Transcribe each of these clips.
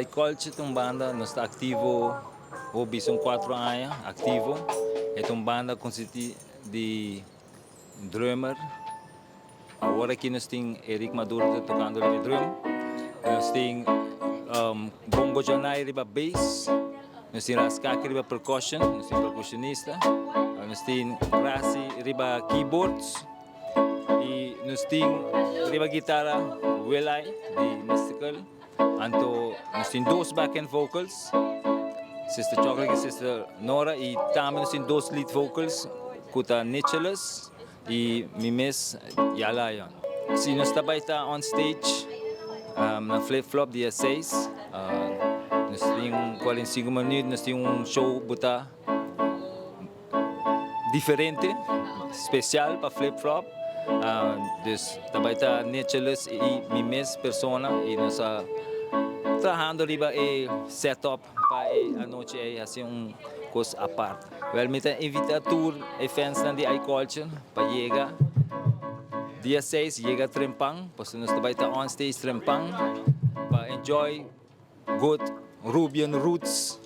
iCulture ta un banda, nos ta activo hopi son 4 aña activo. E ta un banda consisti di drummer. Awor aki nos tin Eric Maduro ta tocando riba e drum. Nos tin Bongo Janay riba bass. Nos tin Raskaki riba percussion, nos tin percussionista. Nos tin Graci riba keyboards. Y nos tin riba guitara Willai di Mystical. Anto nos tin dos backing vocals, Sister Chocolate y Sister Nora. Y tambe nos tin dos lead vocals cu ta Nicholas y mi mes Ya Lion. Si nos ta bay ta on stage na Flip Flop dia 6. Nos tin 45 minuut, nos tin un show buta diferente, special pa Flip Flop. Dus ta bay ta Nicholas y mi mes persona y nos a trahando riba e setup pa e anochi ey haci un cos apart. Wel mi ta invita tur e fansnan di iCulture pa yega dia 6, yega trempan, pasobra nos ta bay ta on stage trempan pa enjoy good Rubian roots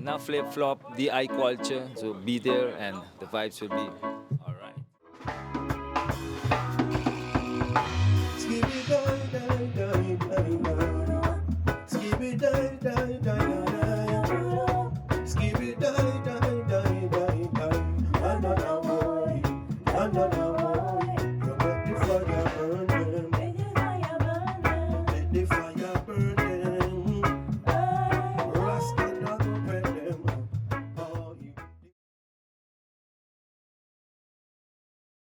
na Flip Flop di iCulture. So be there and the vibes will be alright.